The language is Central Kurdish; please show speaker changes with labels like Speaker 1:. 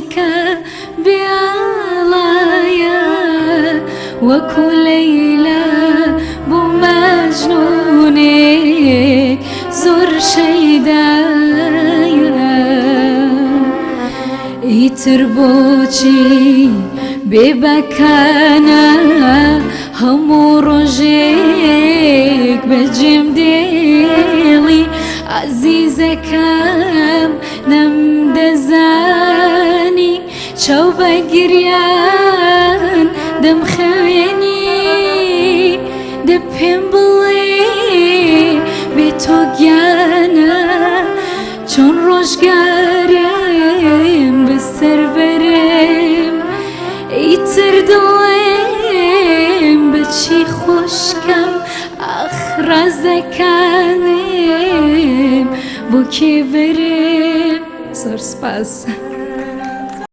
Speaker 1: سۆزێکە بێ ئاڵایە وەکو لەیلا بۆ مەجنونێک زۆر شەیدایە ئیتر بۆچی بێباکانە هەموو ڕۆژێک بەجێم دێڵی ئازیزەکەم نەمدەزانی چاو بە گریان دەمخەوێنی دە پێم بڵێ بێ تۆ گیانە چۆن ڕۆژگارم بەسەر بەرم ئیتر دڵێم بەچی خۆشکەم ئاخ ڕازەکانم بۆ کێ بەرم زۆر سپاس.